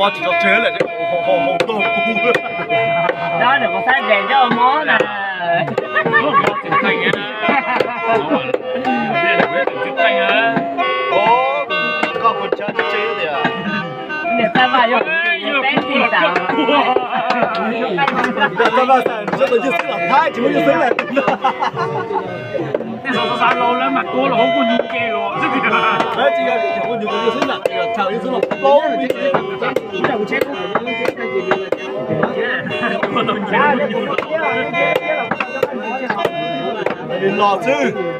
Tsis tso tseg lawm, hau hau hau tag kuv. Cov niag kuv saib nres coj mob na. Koj kuv tshab tsis tseg tias. Niag Txaj Vaj yog peb tij tas. Txaj Vaj xav tau yawg xwb los thaib tsis muaj yawg xwb lawm. Xav xav los lawv mas tua los hauv kuj nyuj ke los xwb tias. Lawv tsis yog tias kuj nyuj, kuj yawg xwb na, thaum yawg xwb los plaub. Los xwb.